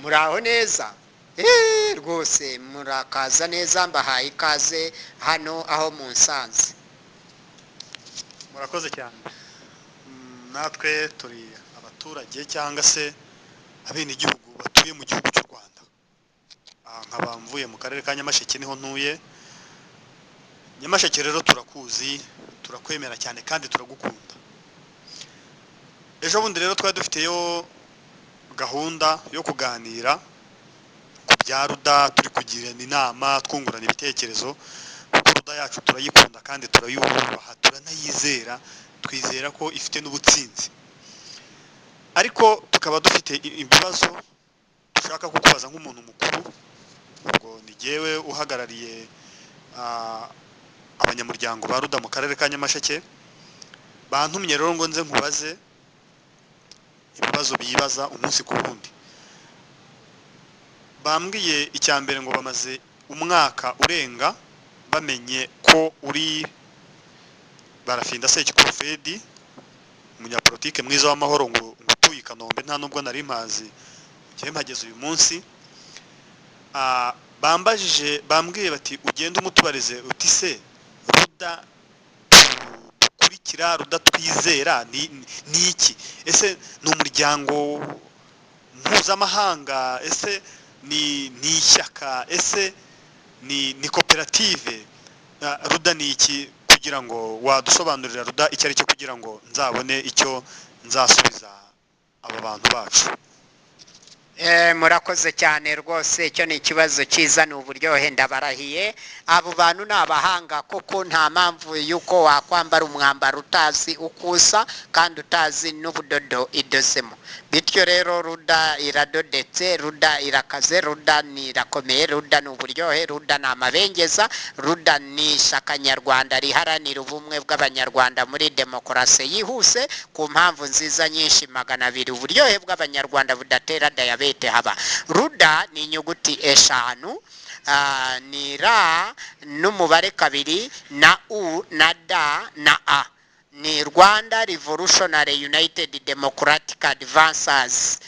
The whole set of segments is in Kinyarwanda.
Muraho neza. Rwose murakaza neza, mbahaye ikaze hano aho munsanze. Murakoze cyane. Natwe turi abaturage cyangwa se abenegihugu batuye mu gihugu cy'u Rwanda. Nkaba mvuye mu karere ka Nyamasheke, niho ntuye. Nyamasheke rero turakuzi, turakwemera cyane kandi turagukunda. Ejo bundi rero twari dufiteyo gahunda yo kuganira ku bya Ruda, turi kugirana inama, twungurana ibitekerezo, kuko Ruda yacu turayikunda kandi turayubaha, turanayizera, twizera ko ifite n'ubutsinzi. Ariko tukaba dufite ibibazo dushaka kukubaza nk'umuntu mukuru. Ubwo ni jyewe uhagarariye abanyamuryango ba Ruda mu karere ka Nyamasheke. Bantumye rero ngo nze nkubaze ibibazo bibaza umunsi ku wundi. Bambwiye icya mbere ngo bamaze umwaka urenga bamenye ko uri Barafinda Sekikubo Fred, umunyapolitike mwiza w'amahoro, ngo utuye i Kanombe. Nta nubwo nari mpazi, njyewe mpageze uyu munsi. Bambajije, bambwiye bati ugende umutubarize uti se Ruda dukurikira, Ruda twizera ni iki? Ese ni umuryango mpuzamahanga? Ese ni ishyaka? Ese ni koperative? Ruda ni iki? Kugira ngo wadusobanurira Ruda icyo ari cyo, kugira ngo nzabone icyo nzasubiza aba bantu bacu. Murakoze cyane rwose, icyo ni ikibazo cyiza, ni uburyohe, ndabarahiye. Abo bantu ni abahanga kuko nta mpamvu y'uko wakwambara umwambaro utazi uko usa kandi utazi n'ubudodo idozemo. Bityo rero Ruda iradodetse, Ruda irakaze, Ruda ni irakomeye, Ruda ni uburyohe, Ruda ni amabengeza, Ruda ni ishyaka nyarwanda riharanira ubumwe bw'Abanyarwanda muri demokarasi yihuse ku mpamvu nziza nyinshi 200, uburyohe bw'Abanyarwanda budatera diyabete haba. Ruda ni inyuguti 5, ni R n'umubare 2 na U na D na A. Ni Rwanda Revolutionary United Democratic Advancers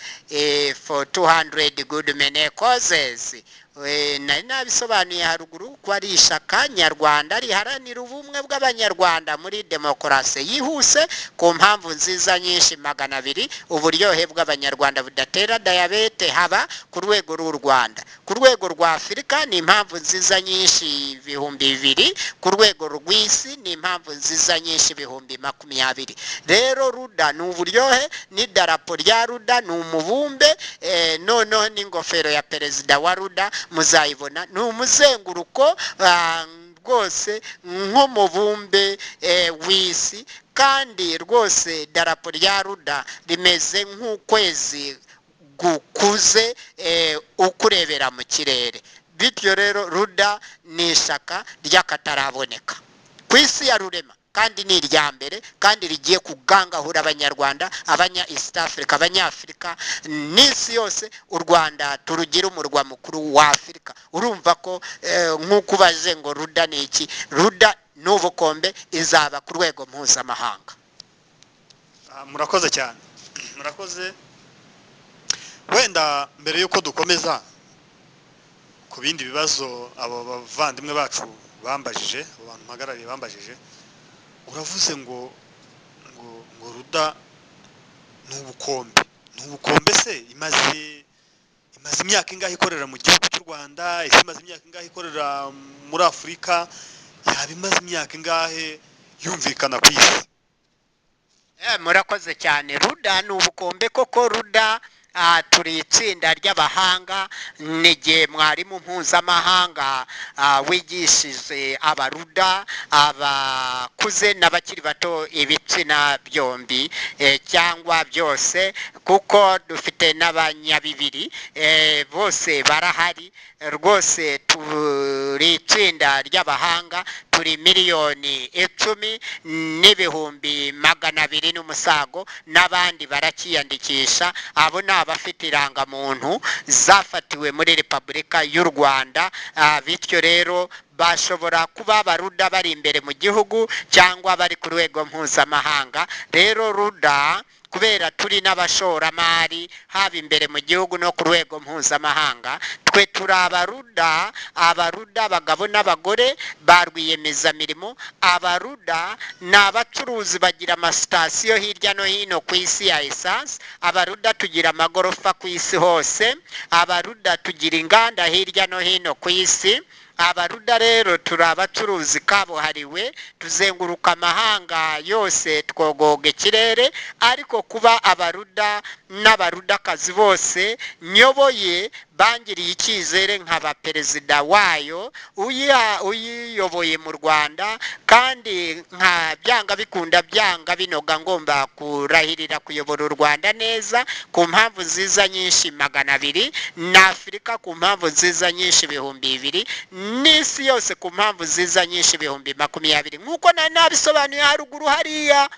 for 200 good many causes. Nari nabisobanuye haruguru ko ari ishyaka nyarwanda riharanira ubumwe bw'Abanyarwanda muri demokarasi yihuse ku mpamvu nziza nyinshi 200, uburyohe bw'Abanyarwanda budatera diyabete haba ku rwego rw'u Rwanda. Ku rwego rwa Afurika ni impamvu nziza nyinshi 2000, ku rwego rw'isi ni impamvu nziza nyinshi 20,000. Rero Ruda ni uburyohe, n'idarapo rya Ruda ni umubumbe, noneho n'ingofero ya perezida wa Ruda muzayibona, ni umuzenguruko rwose nk'umubumbe w'isi. Kandi rwose darapo rya Ruda rimeze nk'ukwezi gukuze ukurebera mu kirere. Bityo rero Ruda ni ishyaka ry'akataraboneka ku isi ya rurema, kandi ni irya mbere, kandi rigiye kugangahura Abanyarwanda, abanya East Africa, Abanyafurika n'isi yose. U Rwanda turugira umurwa mukuru wa Afurika. Urumva ko nk'uko ubaje ngo Ruda ni iki, Ruda ni ubukombe, izaba ku rwego mpuzamahanga. Murakoze cyane, murakoze. Wenda mbere y'uko dukomeza ku bindi bibazo abo bavandimwe bacu bambajije, abo bantu mpagarariye bambajije, uravuze ngo Ruda ni ubukombe. Ni ubukombe se imaze imyaka ingahe ikorera mu gihugu cy'u Rwanda? Ese imaze imyaka ingahe ikorera muri Afurika? Yaba imaze imyaka ingahe yumvikana ku isi? Murakoze cyane. Ruda ni ubukombe koko. Ruda turi itsinda ry'abahanga, n'igihe mwarimu mpuzamahanga wigishije abaruda, abakuze n'abakiri bato, ibitsina byombi cyangwa byose, kuko dufite n'abanyabibiri, bose barahari rwose. Turi itsinda ry'abahanga, turi 10,200,000 n'umusago, n'abandi barakiyandikisha. Abo ni abafite irangamuntu zafatiwe muri Repubulika y'u Rwanda. Bityo rero bashobora kuba abaruda bari imbere mu gihugu cyangwa bari ku rwego mpuzamahanga. Rero Ruda Kubera turi n'abashoramari haba imbere mu gihugu no ku rwego mpuzamahanga. Twe turi Abaruda, Abaruda abagabo n'abagore ba rwiyemezamirimo. Abaruda ni abacuruzi, bagira amasitasiyo hirya no hino ku isi ya esanse. Abaruda tugira amagorofa ku isi hose. Abaruda tugira inganda hirya no hino ku isi. Abaruda rero turi abacuruzi kabuhariwe, tuzenguruka amahanga yose, twogoga ikirere. Ariko kuba Abaruda n'Abarudakazi bose nyoboye bangiriye icyizere nkaba perezida wayo uyiyoboye mu Rwanda, kandi nka byanga bikunda byanga binoga ngomba kurahirira kuyobora u Rwanda neza ku mpamvu nziza nyinshi 200, na Afurika ku mpamvu nziza nyinshi 2000, n'isi yose ku mpamvu nziza nyinshi 20,000, nk'uko nari nabisobanuye haruguru hariya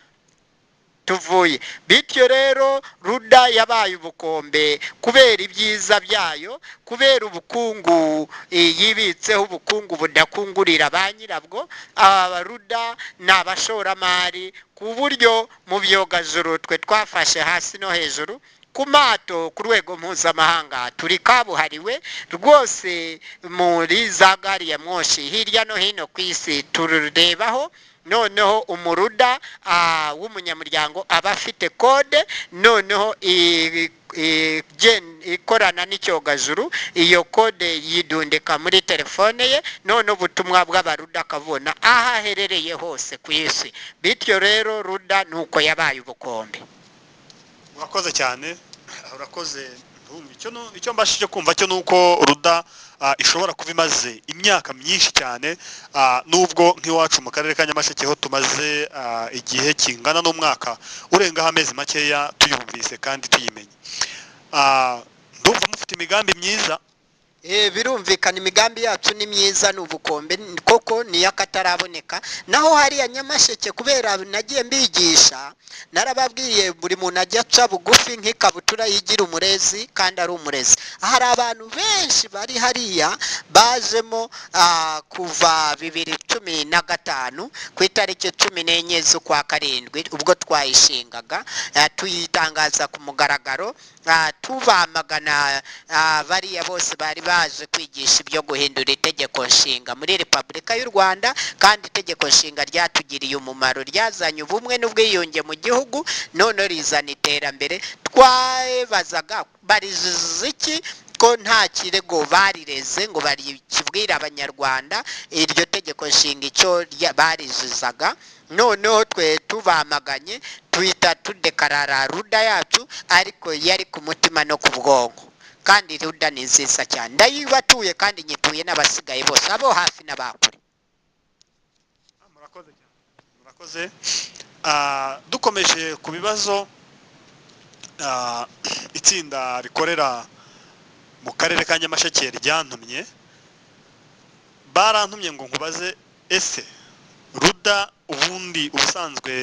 tuvuye. Bityo rero Ruda yabaye ubukombe kubera ibyiza byayo, kubera ubukungu yibitseho, ubukungu budakungurira ba nyirabwo. Abaruda ni abashoramari ku buryo mu byogajuru twe twafashe hasi no hejuru, ku mato ku rwego mpuzamahanga turi kabuhariwe rwose, muri za gari ya moshi hirya no hino ku isi tururebaho. Noneho umuruda w'umunyamuryango aba afite kode, noneho ikorana n'icyogajuru. Iyo kode yidundika muri telefone ye, none ubutumwa bw'Abaruda akabona aho aherereye hose ku isi. Bityo rero Ruda ni uko yabaye ubukombe. Urakoze cyane, urakoze. Icyo mbashije kumva cyo nuko Ruda ishobora kuba imaze imyaka myinshi cyane, nubwo nk'iwacu mu karere ka Nyamasheke ho tumaze igihe kingana n'umwaka urengaho amezi makeya tuyumvise kandi tuyimenye. Ndumva mufite imigambi myiza. Birumvikana imigambi yacu ni myiza, ni ubukombe koko, niyo akataraboneka. Naho hariya Nyamasheke kubera nagiye mbigisha, narababwiye buri muntu ajya aca bugufi nk'ikabutura yigira umurezi kandi ari umurezi. Hari abantu benshi bari hariya bajemo kuva 2015 ku itariki 14 z'ukwa karindwi, ubwo twayishingaga, tuyitangaza ku mugaragaro, tubamagana bariya bose bari baje kwigisha ibyo guhindura itegeko nshinga muri Repubulika y'u Rwanda. Kandi itegeko nshinga ryatugiriye umumaro, ryazanye ubumwe n'ubwiyunge mu gihugu, none rizana iterambere. Twabazaga bariziza iki ko nta kirego barireze ngo barikibwire Abanyarwanda iryo tegeko nshinga icyo barizizaga. Noneho twe tubamaganye tuhita tudekarara Ruda yacu, ariko yari ku mutima no ku bwonko. Kandi Ruda ni nziza cyane, ndayibatuye kandi nyituye n'abasigaye bose abo hafi n'abakure. Murakoze cyane, murakoze. Dukomeje ku bibazo, itsinda rikorera mu karere ka Nyamasheke ryantumye, barantumye ngo nkubaze ese Ruda ubundi ubusanzwe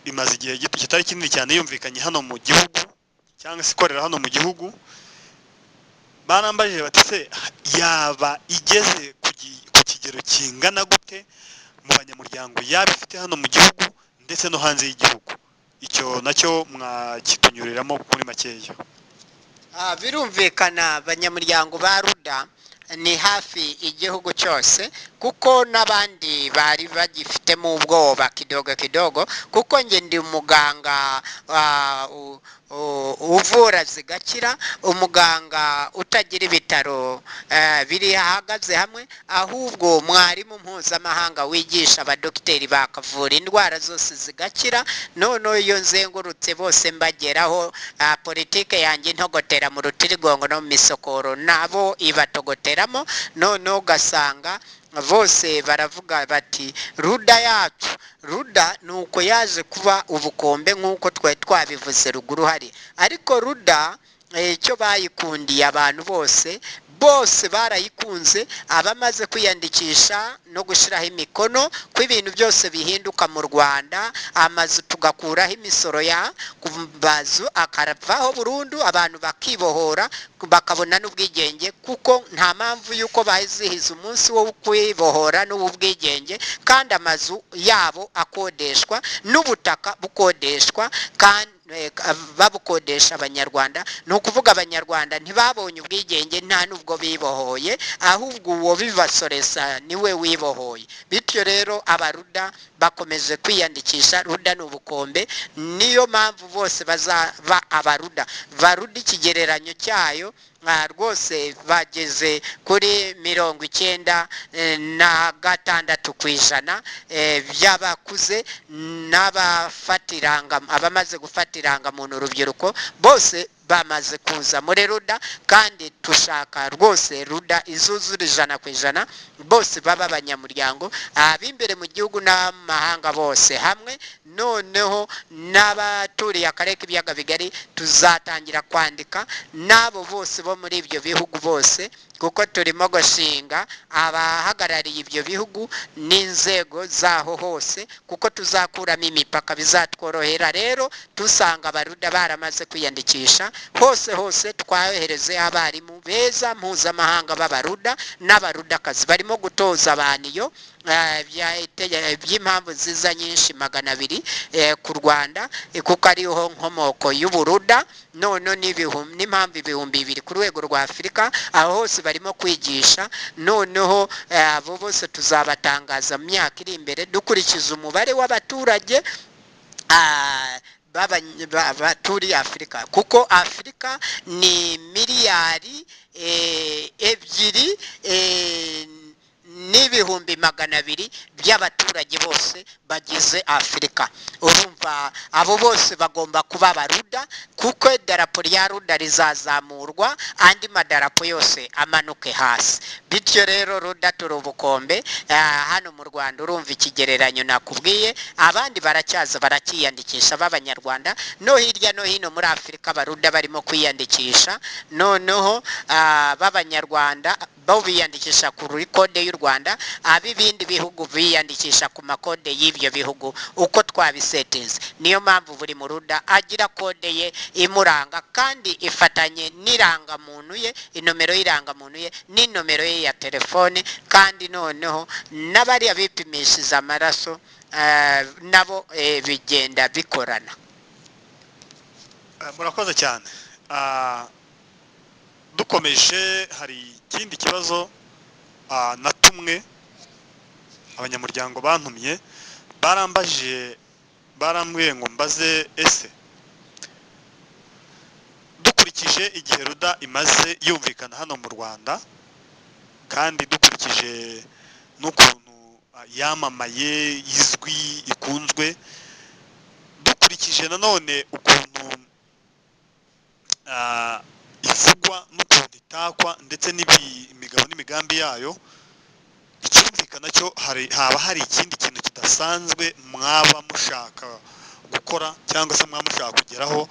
imaze igihe gito kitari kinini cyane yumvikanye hano mu gihugu cyangwa se ikorera hano mu gihugu. Barambajije bati se yaba igeze ku kigero kingana gute mu banyamuryango yaba ifite hano mu gihugu ndetse no hanze y'igihugu? Icyo nacyo mwakitunyuriramo muri makeya. Birumvikana abanyamuryango ba Ruda ni hafi igihugu cyose, kuko n'abandi bari bagifitemo ubwoba kidogo kidogo, kuko nge ndi umuganga uvura zigakira, umuganga utagira ibitaro biri ahagaze hamwe, ahubwo mwarimu mpuzamahanga wigisha abadogiteri bakavura indwara zose zigakira. Noneho iyo nzengurutse bose mbageraho, politike yanjye intogotera mu rutirigongo no mu misokoro nabo ibatogoteramo. Noneho ugasanga bose baravuga bati Ruda yacu. Ruda ni uko yaje kuba ubukombe nk'uko twari twabivuze ruguru hari. Ariko Ruda icyo bayikundiye abantu bose Bose barayikunze, abamaze kwiyandikisha no gushyiraho imikono ko ibintu byose bihinduka mu Rwanda, amazu tugakuraho imisoro ya ku mazu akavaho burundu, abantu bakibohora bakabona n'ubwigenge, kuko nta mpamvu y'uko bazihiza umunsi wo kwibohora n'uw'ubwigenge kandi amazu yabo akodeshwa n'ubutaka bukodeshwa kandi babukodesha Abanyarwanda. Ni ukuvuga Abanyarwanda ntibabonye ubwigenge, nta n'ubwo bibohoye, ahubwo uwo bibasoresa niwe wibohoye. Bityo rero Abaruda bakomeje kwiyandikisha. Ruda ni ubukombe, niyo mpamvu bose bazaba Abaruda. Baruda ikigereranyo cyayo rwose bageze kuri 96% by'abakuze n'abafatiranga, abamaze gufata irangamuntu, urubyiruko bose bamaze kuza muri Ruda. Kandi tushaka rwose Ruda izuzura 100%, bose baba abanyamuryango, ab'imbere mu gihugu n'amahanga bose hamwe. Noneho n'abaturiye akarere k'Ibiyaga Bigari tuzatangira kwandika n'abo bose bo muri ibyo bihugu bose, kuko turimo gushinga abahagarariye ibyo bihugu n'inzego zaho hose, kuko tuzakuramo imipaka bizatworohera. Rero tusanga Abaruda baramaze kwiyandikisha hose hose, twohereze abarimu beza mpuzamahanga b'Abaruda n'Abarudakazi barimo gutoza abantu iyo by'impamvu nziza nyinshi 200 ku Rwanda, kuko ariho nkomoko y'Uburuda, none n'impamvu 2000 ku rwego rwa Afurika. Aho hose barimo kwigisha. Noneho abo bose tuzabatangaza mu myaka iri imbere, dukurikiza umubare w'abaturage baturiye Afurika, kuko Afurika ni miliyari 2 n'ibihumbi 200 by'abaturage bose bagize Afurika. Urumva abo bose bagomba kuba Abaruda, kuko idarapo rya Ruda rizazamurwa, andi madarapo yose amanuke hasi. Bityo rero Ruda turi ubukombe hano mu Rwanda. Urumva ikigereranyo nakubwiye, abandi baracyaza barakiyandikisha b'Abanyarwanda, no hirya no hino muri Afurika Abaruda barimo kwiyandikisha. Noneho b'Abanyarwanda bo biyandikisha kuri kode y'u Rwanda, ab'ibindi bihugu biyandikisha ku makode y'ibyo bihugu uko twabisetinze. Niyo mpamvu buri Muruda agira kode ye imuranga, kandi ifatanye n'irangamuntu ye, inomero y'irangamuntu ye n'inomero ye ya telefone. Kandi noneho n'abariya bipimishije amaraso nabo bigenda bikorana. Murakoze cyane. Dukomeje, hari ikindi kibazo natumwe, abanyamuryango bantumye, barambajije, barambwiye ngo mbaze: ese dukurikije igihe Ruda imaze yumvikana hano mu Rwanda, kandi dukurikije n'ukuntu yamamaye, izwi, ikunzwe, dukurikije nanone ukuntu ivugwa n'ukuntu itakwa, ndetse n'imigabo n'imigambi yayo, icyumvikana cyo haba hari ikindi kintu kidasanzwe mwaba mushaka gukora cyangwa se mwaba mushaka kugeraho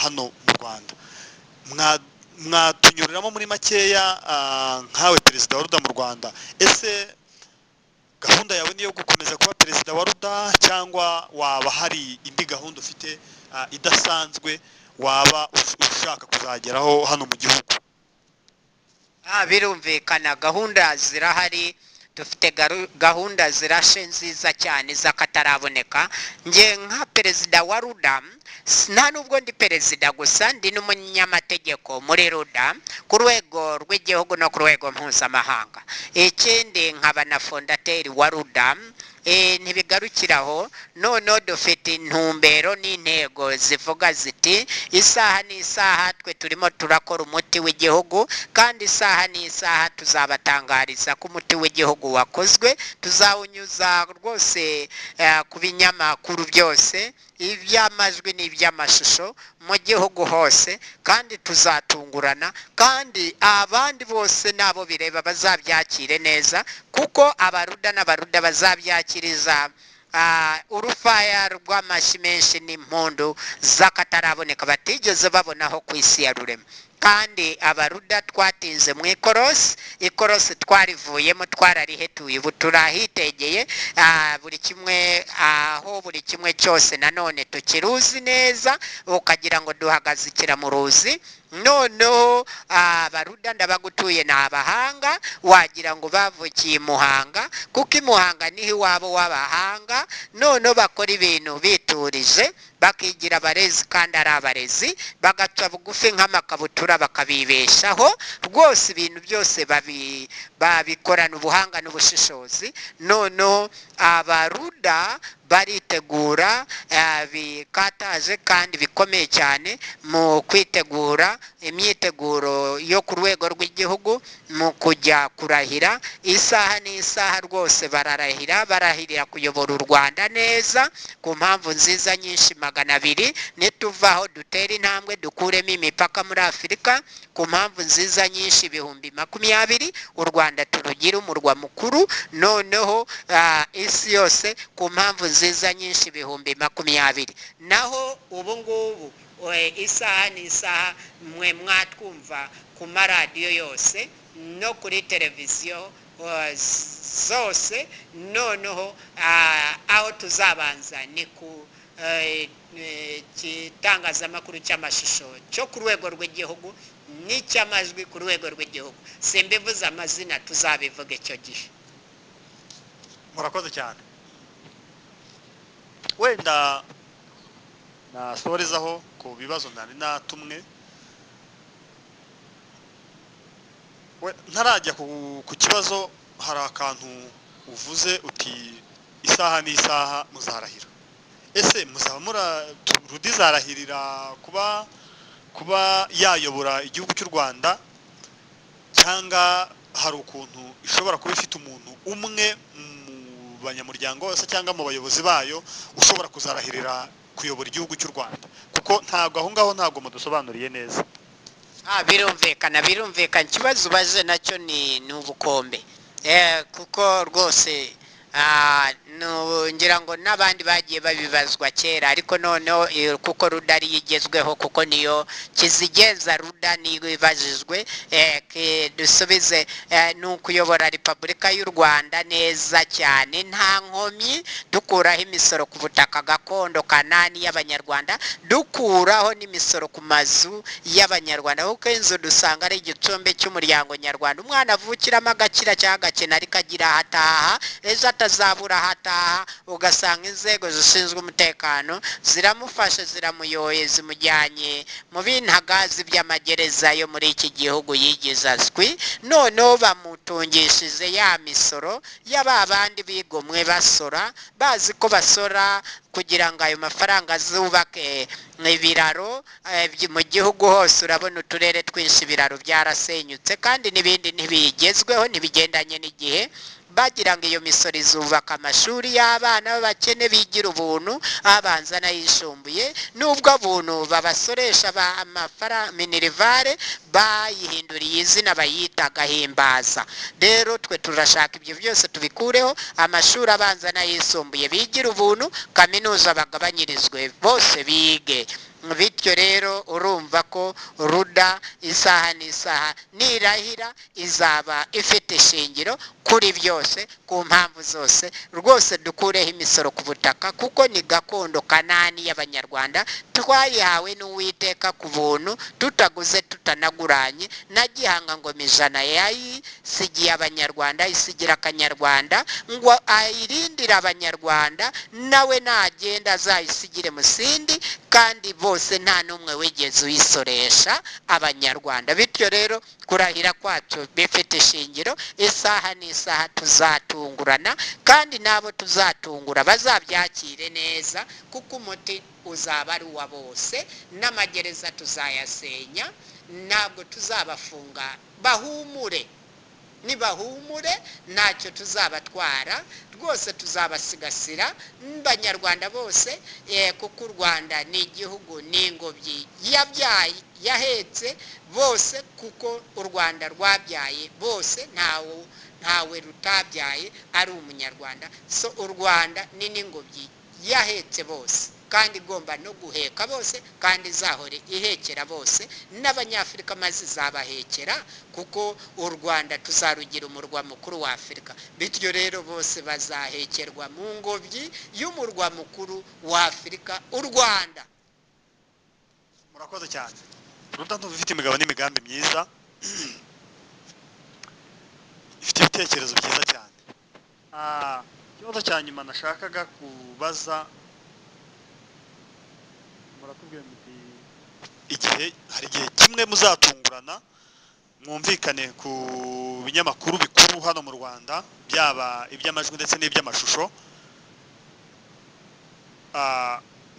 hano mu Rwanda, mwatunyuriramo muri makeya nkawe perezida wa Ruda mu Rwanda? Ese gahunda yawe niyo gukomeza kuba perezida wa Ruda, cyangwa waba hari indi gahunda ufite idasanzwe waba ushaka kuzageraho hano mu gihugu? Birumvikana, gahunda zirahari. Dufite gahunda zirashe nziza cyane z'akataraboneka. Nge nka perezida wa Ruda, nta nubwo ndi perezida gusa, ndi n'umunyamategeko muri Ruda ku rwego rw'igihugu no ku rwego mpuzamahanga. Ikindi nkaba na fondateri wa Ruda. Ntibigarukiraho, noneho dufite intumbero n'intego zivuga ziti: isaha n'isaha twe turimo turakora umuti w'igihugu, kandi isaha n'isaha tuzabatangariza ko umuti w'igihugu wakozwe. Tuzawunyuza rwose ku binyamakuru byose, iby'amajwi n'iby'amashusho mu gihugu hose, kandi tuzatungurana, kandi abandi bose n'abo bireba bazabyakire neza, kuko Abaruda n'Abaruda bazabyakiriza Urufaya rw'amashyi menshi n'impundu z'akataraboneka batigeze babonaho ku isi ya Rurema. Kandi abaruda twatinze mu ikorosi, ikorosi twarivuyemo, twararihetuye, ubu turahitegeye, buri kimwe, aho buri kimwe cyose nanone tukiruzi neza, ukagira ngo duhagazikira mu ruzi. Noneho abaruda ndabagutuye ni abahanga, wagira ngo bavukiye i Muhanga, kuko i Muhanga niho iwabo w'abahanga. Noneho bakora ibintu biturije, bakigira abarezi kandi ari abarezi, bagaca bugufi nk'amakabutura bakabibeshaho rwose, ibintu byose babikorana ubuhanga n'ubushishozi. Noneho abaruda baritegura bikataje kandi bikomeye cyane mu kwitegura imyiteguro yo ku rwego rw'igihugu mu kujya kurahira isaha n'isaha rwose bararahira, barahirira kuyobora u Rwanda neza ku mpamvu nziza nyinshi 200. Nituvaho dutere intambwe dukuremo imipaka muri Afurika ku mpamvu nziza nyinshi 20,000, u Rwanda turugire umurwa mukuru. Noneho isi yose ku mpamvu nziza nyinshi 20,000. Naho ubu ngubu isaha n'isaha mwe mwatwumva ku maradiyo yose no kuri televiziyo zose. Noneho aho tuzabanza ni ku itangazamakuru cy'amashusho cyo ku rwego rw'igihugu n'icy'amajwi ku rwego rw'igihugu. Simbivuze amazina, tuzabivuga icyo gihe. Murakoze cyane. Wenda nasorezaho ku bibazo nari natumwe, ntarajya ku kibazo. Hari akantu uvuze uti isaha n'isaha muzarahira. Ese muzaba Ruda izarahirira kuba yayobora igihugu cy'u Rwanda, cyangwa hari ukuntu ishobora kuba ifite umuntu umwe mu banyamuryango bose cyangwa mu bayobozi bayo ushobora kuzarahirira kuyobora igihugu cy'u Rwanda? Kuko ntabwo aho ngaho ntabwo mudusobanuriye neza. Birumvikana. Ikibazo ubaje nacyo ni ubukombe, kuko rwose ngira ngo n'abandi bagiye babibazwa kera, ariko noneho kuko Ruda ari igezweho, kuko niyo kizigeza Ruda niyo ibajijwe, dusubize ni ukuyobora Repubulika y'u Rwanda neza cyane nta nkomyi, dukuraho imisoro ku butaka gakondo kanani y'Abanyarwanda, dukuraho n'imisoro ku mazu y'Abanyarwanda, kuko inzu dusanga ari igicumbi cy'umuryango nyarwanda. Umwana avukiramo agakira cyangwa agakena ariko agira aho ataha, ejo atazabura aho ataha, ugasanga inzego zishinzwe umutekano ziramufashe, ziramuyoye, zimujyanye mu bintagazi by'amagereza yo muri iki gihugu yigize azwi. Noneho bamutungishije ya misoro y'aba bandi bigomwe basora, bazi ko basora kugira ngo ayo mafaranga azubake ibiraro mu gihugu hose. Urabona uturere twinshi ibiraro byarasenyutse, kandi n'ibindi ntibigezweho, ntibigendanye n'igihe. Bagira ngo iyo misoro izubaka amashuri y'abana b'abakene bigira ubuntu, abanza n'ayisumbuye, nubwo buntu babasoresha amafaranga minerivare bayihinduriye izina bayita gahimbaza. Rero twe turashaka ibyo byose tubikureho, amashuri abanza n'ayisumbuye bigira ubuntu, kaminuza bagabanyirizwe bose bige. Bityo rero urumva ko Ruda isaha n'isaha nirahira izaba ifite ishingiro kuri byose, ku mpamvu zose. Rwose dukureho imisoro ku butaka, kuko ni gakondo kanani y'Abanyarwanda, twayihawe n'Uwiteka ku buntu, tutaguze tutanaguranye. Na Gihanga ngoma ijana yayisigiye Abanyarwanda, isigira Akanyarwanda ngo ayirindire Abanyarwanda, nawe nagenda azayisigire Musindi, kandi bose nta n'umwe wigeze uyisoresha Abanyarwanda. Bityo rero kurahira kwacu bifite ishingiro, isaha n'isaha tuzatungurana, kandi n'abo tuzatungura bazabyakire neza, kuko umuti uzaba ari uwa bose. N'amagereza tuzayasenya, ntabwo tuzabafunga, bahumure. Nibahumure, ntacyo tuzabatwara rwose, tuzabasigasira banyarwanda bose, kuko u Rwanda ni igihugu, ni ingobyi yabyaye, yahetse bose, kuko u Rwanda rwabyaye bose, ntawe rutabyaye ari umunyarwanda. So u Rwanda ni n'ingobyi yahetse bose, kandi igomba no guheka bose, kandi izahore ihekera bose n'abanyafurika, maze izabahekera, kuko u Rwanda tuzarugira umurwa mukuru wa Afurika. Bityo rero bose bazahekerwa mu ngobyi y'umurwa mukuru wa Afurika, u Rwanda. Murakoze cyane. Ruda ndumva ifite imigabo n'imigambi myiza, ifite ibitekerezo byiza cyane. Ikibazo cya nyuma nashakaga kubaza, muratubwira muti igihe hari igihe kimwe muzatungurana mwumvikane ku binyamakuru bikuru hano mu Rwanda, byaba iby'amajwi ndetse n'iby'amashusho.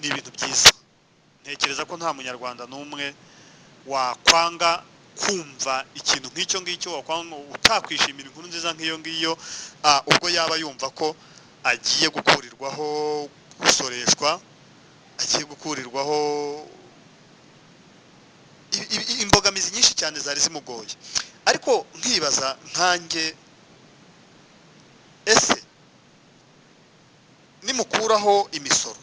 Ni ibintu byiza, ntekereza ko nta munyarwanda n'umwe wakwanga kumva ikintu nk'icyo ngicyo, wakwanga utakwishimira inkuru nziza nk'iyo ngiyo, ubwo yaba yumva ko agiye gukurirwaho gusoreshwa, agiye gukurirwaho imbogamizi nyinshi cyane zari zimugoye. Ariko nkibaza nkanjye, ese nimukuraho imisoro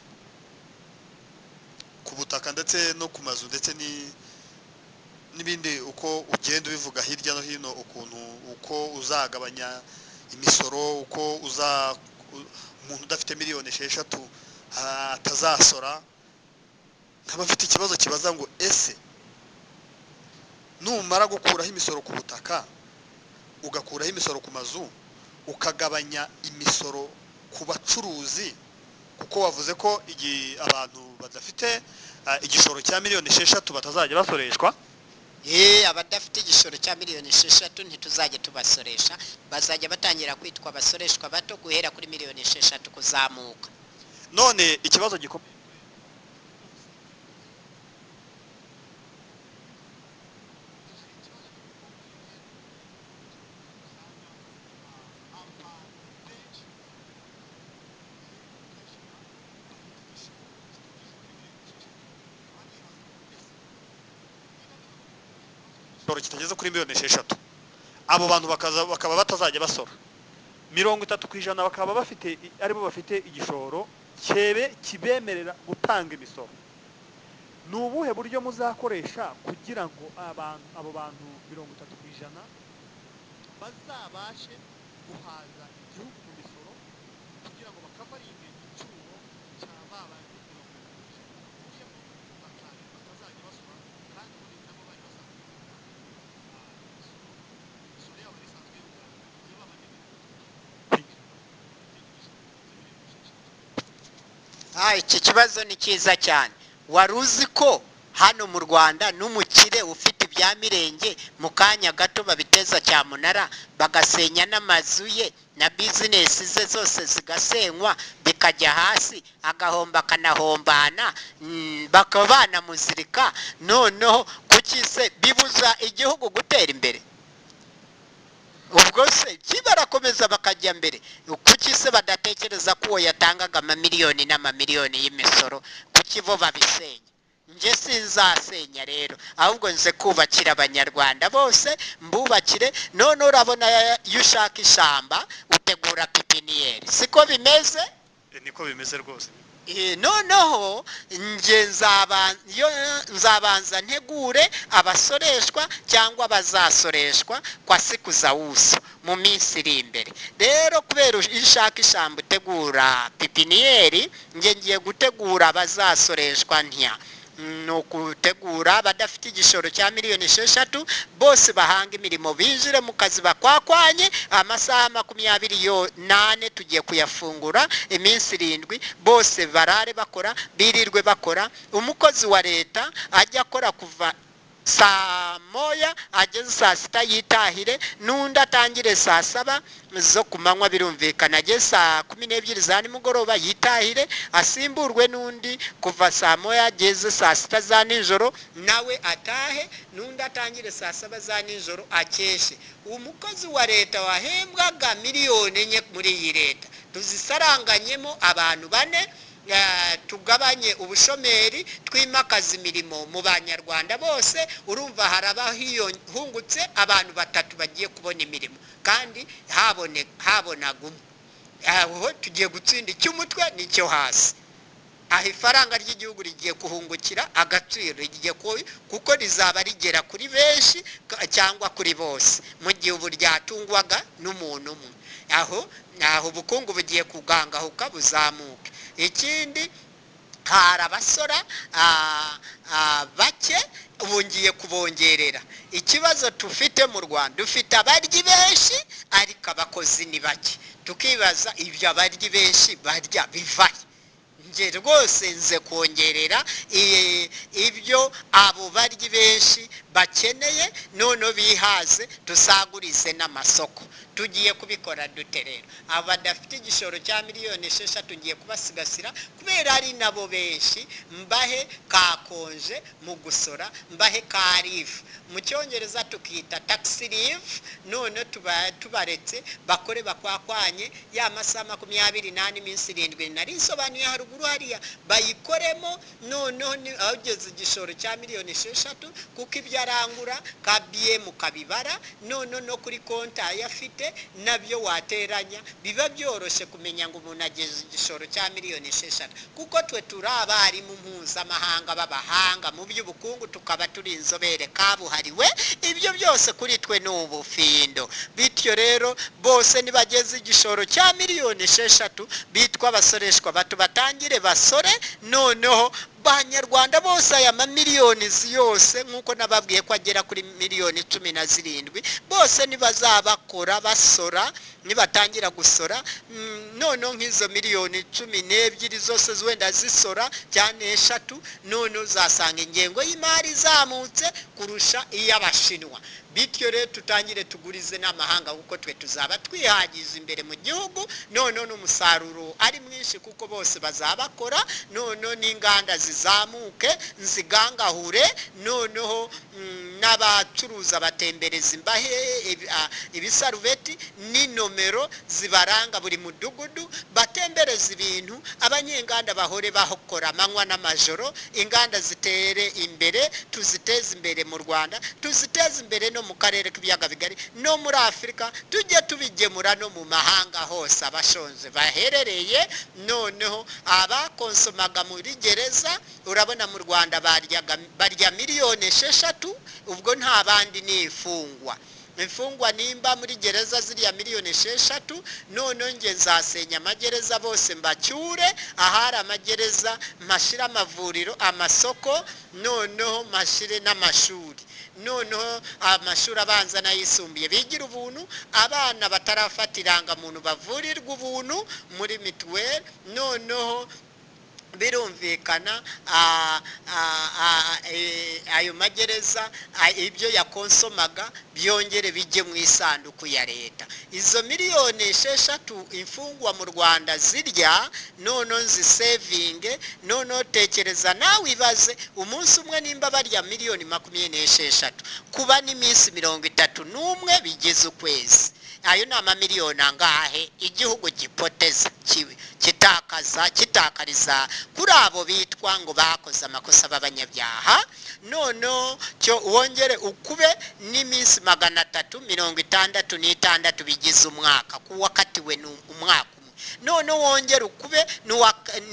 ku butaka ndetse no ku mazu ndetse n'ibindi, uko ugenda ubivuga hirya no hino, ukuntu uko uzagabanya imisoro, uko uza umuntu udafite 6 miliyoni atazasora, nkaba mfite ikibazo kibaza ngo ese numara gukuraho imisoro ku butaka, ugakuraho imisoro ku mazu, ukagabanya imisoro ku bacuruzi, kuko wavuze ko abantu badafite igishoro cya 6 miliyoni batazajya basoreshwa. Abadafite igishoro cya 6 miliyoni ntituzajya tubasoresha, bazajya batangira kwitwa abasoreshwa bato guhera kuri 6 miliyoni kuzamuka. None ikibazo gikomeye, kitageze kuri 6 miliyoni, abo bantu bakaba batazajya basora, 30% bakaba bafite, aribo bafite igishoro kibemerera gutanga imisoro. Ni ubuhe buryo muzakoresha kugira ngo abo bantu 30% bazabashe guhaza igihugu mu misoro, kugira ngo bakavaringe icyuho cya ba bandi 30% bakuyemo batazajya basora, kandi ubundi nabo bari basanzwe batanga imisoro, imisoro yabo yari isanzwe yunganira iyo ba bandi 30% bafite igishoro kitarenze 6 miliyoni? Iki kibazo ni cyiza cyane. Wari uzi ko hano mu Rwanda n'umukire ufite ibya mirenge mu kanya gato babiteza cyamunara, bagasenya n'amazu ye na bizinesi ze zose zigasenywa, bikajya hasi, agahomba akanahombana, bakaba banamuzirika. Noneho kuki se bibuza igihugu gutera imbere? Ubwo se barakomeza bakajya mbere, kuki se badatekereza ko uwo yatangaga amamiliyoni n'amamiliyoni y'imisoro, kuki bo babisenya? Njye sinzasenya rero, ahubwo nze kubakira abanyarwanda bose, mbubakire. None urabona iyo ushaka ishamba utegura pipiniyeri, siko bimeze? Niko bimeze rwose. Noneho njye nzabanza ntegure abasoreshwa cyangwa abazasoreshwa kwa siku za uso mu minsi iri imbere. Rero kubera iyo ushaka ishyamba utegura pipiniyeri, njye ngiye gutegura abazasoreshwa ntya ni ukutegura abadafite igishoro cya 6 miliyoni bose bahanga imirimo, binjire mu kazi bakwakwanye amasaha 24 tugiye kuyafungura iminsi 7, bose barare bakora, birirwe bakora. Umukozi wa leta ajya akora kuva Saa 1 ageze saa 6 yitahire, n'undi atangire saa 7 zo ku manywa, birumvikana ageze saa 12 za nimugoroba yitahire, asimburwe n'undi kuva saa 1 ageze saa 6 za nijoro nawe atahe, n'undi atangire saa 7 za nijoro akeshe. Umukozi wa leta wahembwaga miliyoni 4 muri iyi leta tuzisaranganyemo abantu 4, tugabanye ubushomeri, twimakaza imirimo mu banyarwanda bose. Urumva haraba hungutse abantu 3 bagiye kubona imirimo kandi habonaga umwe. Aho tugiye gutsinda icy'umutwe n'icyo hasi. Aho ifaranga ry'igihugu rigiye kuhungukira agaciro, rigiye kuko rizaba rigera kuri benshi cyangwa kuri bose, mu gihe ubu ryatungwaga n'umuntu umwe. Aho ubukungu bugiye kugangahuka buzamuke. Ikindi, hari abasora bake ubu ngiye kubongerera. Ikibazo tufite mu Rwanda, dufite abaryi benshi ariko abakozi ni bake. Tukibaza ibyo abaryi benshi barya bivahe. Nge rwose nze kongerera ibyo abo baryi benshi bakeneye, none bihaze tusagurize n'amasoko. Tugiye kubikora dute rero? Aba badafite igishoro cya miliyoni 6 ngiye kubasigasira kubera ari nabo benshi, mbahe kakonje mu gusora, mbahe ka rifu, mu cyongereza tukita tax relief. None tubaretse bakore bakwakwanye ya masaha 24 iminsi 7 nari nsobanuye haruguru hariya, bayikoremo. Noneho ageze igishoro cya miliyoni 6, kuko ibyo arangura ka BM kabibara, none no kuri konti ayafite nabyo wateranya, biba byoroshye kumenya ngo umuntu ageze igishoro cya miliyoni 6. Kuko twe turi abarimu mpuzamahanga b'abahanga mu by'ubukungu, tukaba turi inzobere kabuhariwe, ibyo byose kuri twe ni ubufindo. Bityo rero bose nibageze igishoro cya miliyoni 6 bitwa abasoreshwa bato, batangire basore. Noneho banyarwanda bose aya mamiliyoni yose nk'uko nababwiye ko agera kuri miliyoni 17, bose nibazabakora basora, nibatangira gusora, noneho nk'izo miliyoni 12 zose wenda zisora cyane 3, none uzasanga ingengo y'imari izamutse kurusha iy'Abashinwa. Bityo rero tutangire tugurize n'amahanga, kuko twe tuzaba twihagije imbere mu gihugu, none n'umusaruro ari mwinshi kuko bose bazabakora, none n'inganda zizamuke nzigangahure, noneho n'abacuruza batembereza imbahe ibisarubeti n'inomero zibaranga buri mudugudu, batembereza ibintu, abanyenganda bahore bakora amanywa n'amajoro, inganda zitere imbere, tuziteze imbere mu Rwanda, tuziteze imbere no mu karere k'ibiyaga bigari no muri Afurika, tujye tubigemura no mu mahanga hose abashonje baherereye. Noneho abakonsomaga muri gereza, urabona mu Rwanda barya miliyoni 6, ubwo nta bandi ni imfungwa. Imfungwa nimba muri gereza ziriya miliyoni 6, none nge nzasenya amagereza bose mbacyure, ahari amagereza mpashire amavuriro, amasoko, noneho mpashire n'amashuri. Noneho amashuri abanza n'ayisumbuye bigira ubuntu, abana batarafata irangamuntu bavurirwa ubuntu muri mituweli. Noneho birumvikana ayo magereza ibyo yakonsomaga byongere bijye mu isanduku ya leta. Izo miliyoni 6 imfungwa mu Rwanda zirya, none nzisevinge. None tekereza nawe ibaze umunsi umwe nimba barya miliyoni 26, kuba n'iminsi 31 bigize ukwezi, ayo ni amamiliyoni angahe igihugu gipoteza, kitakaza, kitakariza kuri abo bitwa ngo bakoze amakosa b'abanyabyaha. Noneho cyo wongere ukube n'iminsi 366 bigize umwaka, kuwakatiwe ni umwaka umwe. None wongere ukube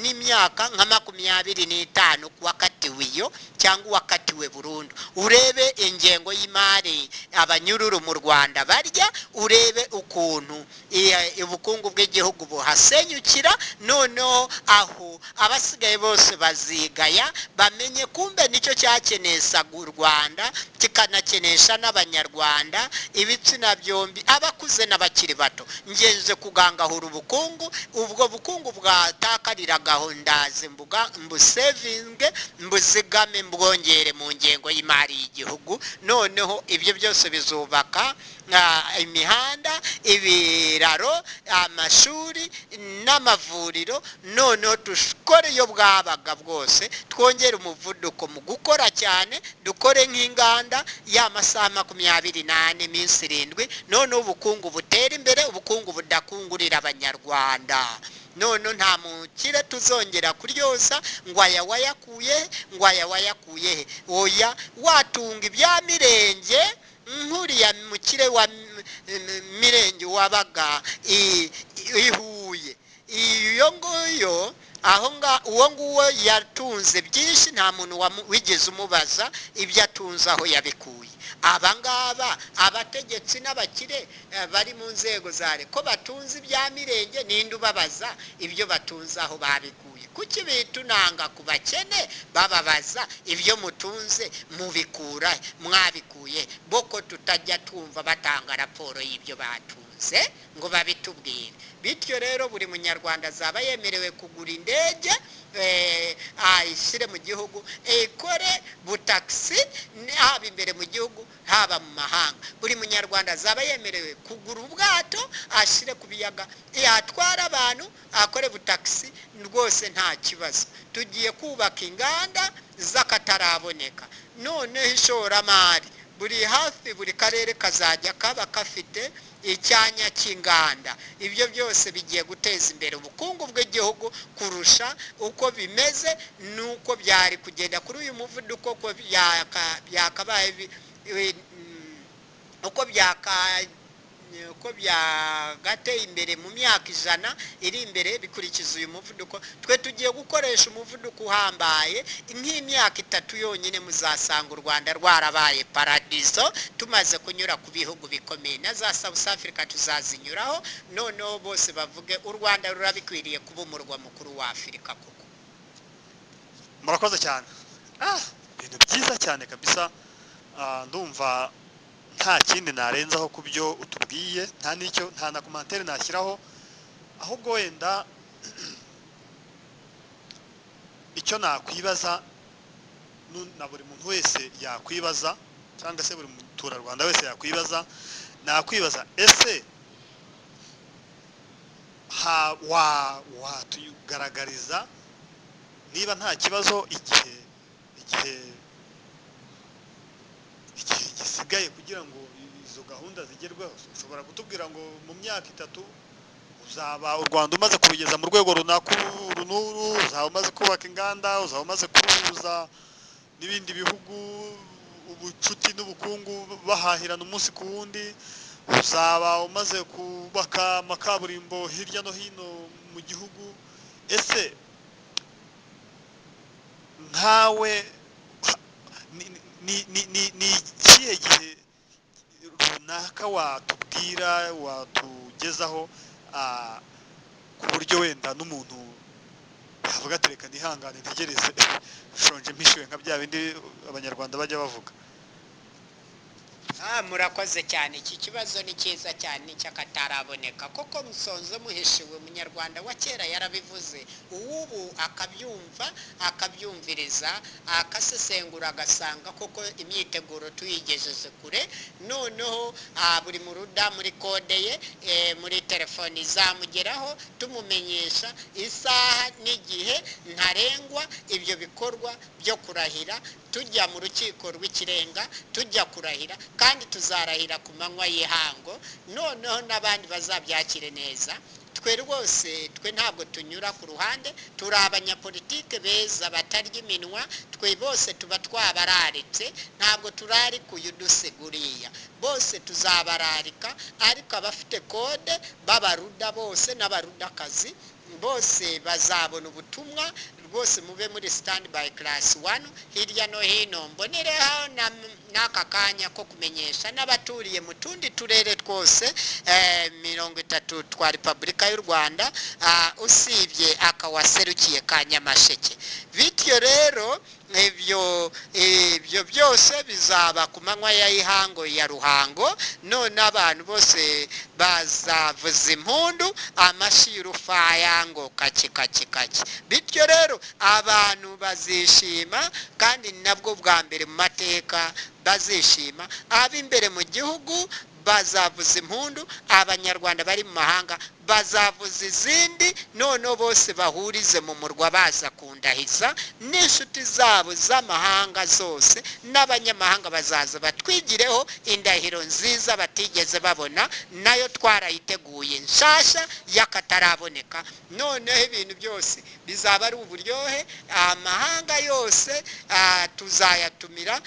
n'imyaka nka 25 kuwakatiwe iyo cyangwa uwakatiwe burundu, urebe ingengo y'imari Abanyururu mu Rwanda barya, urebe ukuntu ubukungu bw'igihugu buhasenyukira. Noneho aho abasigaye bose bazigaya, bamenye kumbe nicyo cyakeneshaga u Rwanda, kikanakenesha n'Abanyarwanda, ibitsina byombi, abakuze n'abakiri bato. Ngenze kugangahura ubukungu, ubwo bukungu bwatakariragaho ndaze mbuga mbusevinge, mbuzigame, mbwongere mu ngengo y'imari y'igihugu. Noneho ibyo byose bizubaka imihanda, ibiraro, amashuri n'amavuriro. Noneho dukore iyo bwabaga bwose, twongere umuvuduko mu gukora cyane, dukore nk'inganda y'amasaha 24, iminsi 7. Noneho ubukungu butera imbere, ubukungu budakungurira Abanyarwanda. None nta mukire tuzongera kuryoza ngo aya wayakuye, ngo aya wayakuye he. Oya, watunga ibya Mirenge nk'uriya mukire wa Mirenge wabaga i Huye, iyo nguyo aho nga uwo nguwo yatunze byinshi, nta muntu wigeze umubaza ibyo atunze aho yabikuye. Aba ngaba abategetsi n'abakire bari mu nzego za leta ko batunze ibya Mirenge, ninde ubabaza ibyo batunze aho babikuye? Kuki bitunanga ku bakene bababaza ibyo mutunze mubikura mwabikuye? Boko tutajya twumva batanga raporo y'ibyo batunze ngo babitubwire. Bityo rero buri munyarwanda azaba yemerewe kugura indege, ayishyire mu gihugu, ikore butagisi haba imbere mu gihugu haba mu mahanga. Buri munyarwanda azaba yemerewe kugura ubwato, ashyire ku biyaga, yatwara abantu, akore butagisi rwose nta kibazo. Tugiye kubaka inganda z'akataraboneka. Noneho ishoramari buri hafi buri karere kazajya kaba gafite icyanya cy'inganda. Ibyo byose bigiye guteza imbere ubukungu bw'igihugu kurusha uko bimeze n'uko byari kugenda kuri uyu muvuduko, ko byakabaye uko uko byagateye imbere mu myaka 100 iri imbere bikurikiza uyu muvuduko. Twe tugiye gukoresha umuvuduko uhambaye, nk'imyaka 3 yonyine muzasanga u Rwanda rwarabaye paradiso, tumaze kunyura ku bihugu bikomeye na za South Africa tuzazinyuraho. Noneho bose bavuge u Rwanda rurabikwiriye kuba umurwa mukuru wa Afurika koko. Murakoze cyane, ibintu byiza cyane kabisa. Ndumva nta kindi narenzaho ku byo utubwiye, nta n'icyo, nta na commentaire nashyiraho, ahubwo wenda icyo nakwibaza na buri muntu wese yakwibaza, cyangwa se buri muturarwanda wese yakwibaza, nakwibaza ese watugaragariza niba nta kibazo igihe igihe igihe gisigaye kugira ngo izo gahunda zigerweho. Ushobora kutubwira ngo mu myaka 3 uzaba u Rwanda umaze kurugeza mu rwego runaka uru n'uru, uzaba umaze kubaka inganda, uzaba umaze kuruhuza n'ibindi bihugu ubucuti n'ubukungu bahahirana umunsi ku wundi, uzaba umaze kubaka amakaburimbo hirya no hino mu gihugu. Ese nkawe ni ikihe gihe runaka watubwira, watugezaho ku buryo wenda n'umuntu yavuga ati reka nihangane ntegereze nshonje mpishiwe, nka bya bindi Abanyarwanda bajya bavuga? Murakoze cyane, iki kibazo ni cyiza cyane cy'akataraboneka koko. Musonze muhishiwe, Umunyarwanda wa kera yarabivuze, uw'ubu akabyumva, akabyumviriza, akasesengura, agasanga koko imyiteguro tuyigejeje kure. Noneho buri muruda muri kode ye, muri telefoni izamugeraho tumumenyesha isaha n'igihe ntarengwa ibyo bikorwa byo kurahira, tujya mu rukiko rw'ikirenga, tujya kurahira, kandi tuzarahira ku manywa y'ihango. Noneho n'abandi bazabyakire neza. Twe rwose twe ntabwo tunyura ku ruhande, turi abanyapolitike beza batarya iminwa. Twe bose tuba twabararitse, ntabwo turarikuye udusiguriya, bose tuzabararika. Ariko abafite kode b'abaruda bose n'abarudakazi bose bazabona ubutumwa Rwose mube muri stand by class 1 hirya no hino. Mbonereho n'aka kanya ko kumenyesha n'abaturiye mu tundi turere twose 30 twa Repubulika y'u Rwanda, usibye akawaserukiye ka Nyamasheke. Bityo rero ibyo byose bizaba ku manywa ya Ihango ya Ruhango. None abantu bose bazavuza impundu, amashyi y'urufaya ngo kaki kaki kaki. Bityo rero abantu bazishima, kandi nabwo bwa mbere mu mateka bazishima. Ab'imbere mu gihugu bazavuza impundu, abanyarwanda bari mu mahanga bazavuza izindi, noneho bose bahurize mu murwa baza kundahiza, n'inshuti zabo z'amahanga zose n'abanyamahanga bazaza batwigireho indahiro nziza batigeze babona, nayo twarayiteguye nshasha y'akataraboneka. Noneho ibintu byose bizaba ari uburyohe, amahanga yose tuzayatumira.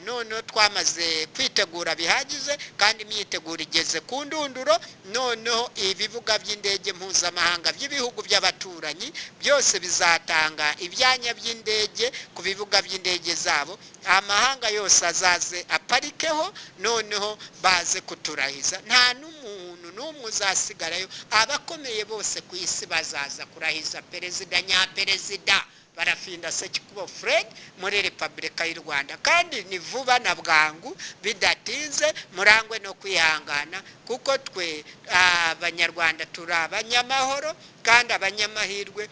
Noneho twamaze kwitegura bihagije, kandi imyiteguro igeze ku ndunduro. Noneho ibibuga by'indege mpuzamahanga by'ibihugu by'abaturanyi byose bizatanga ibyanya by'indege ku bibuga by'indege zabo, amahanga yose azaze aparikeho, noneho baze kuturahiza. Nta n'umuntu n'umwe uzasigarayo, abakomeye bose ku isi bazaza kurahiza perezida nyaperezida Barafinda Sekikubo Fred muri Repubulika y'u Rwanda. Kandi ni vuba na bwangu, bidatinze, murangwe no kwihangana, kuko twe abanyarwanda turi abanyamahoro kandi abanyamahirwe.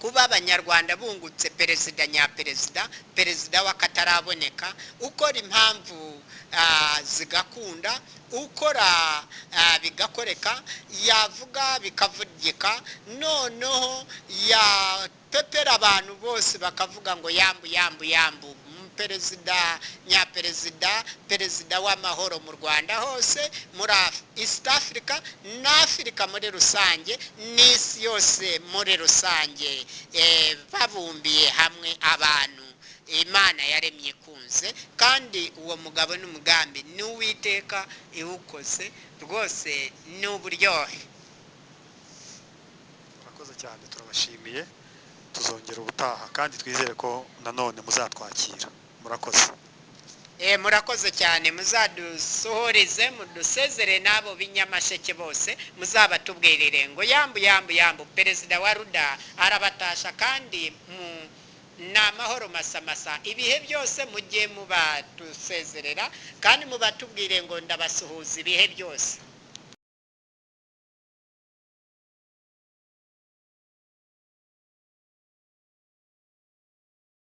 Kuba abanyarwanda bungutse perezida nyaperezida, perezida w'akataraboneka, ukora impamvu zigakunda, ukora bigakoreka, yavuga bikavugika, noneho yapepera abantu bose bakavuga ngo yambu yambu yambu, perezida nyaperezida, perezida w'amahoro mu Rwanda hose, muri East Africa na Africa muri rusange, n'isi yose muri rusange, babumbiye hamwe abantu Imana yaremye ikunze. Kandi uwo mugabo n'umugambi ni Uwiteka iwukoze, rwose ni uburyohe. Murakoze cyane, turabashimiye, tuzongera ubutaha kandi twizere ko nanone muzatwakira. Murakoze. Murakoze cyane, muzadusuhurize, mudusezere n'abo b'inyamasheke bose, muzabatubwirire ngo yambu yambu yambu, perezida wa Ruda arabatasha, kandi ni amahoro masamasa ibihe byose. Mujye mubatusezerera kandi mubatubwire ngo ndabasuhuza ibihe byose.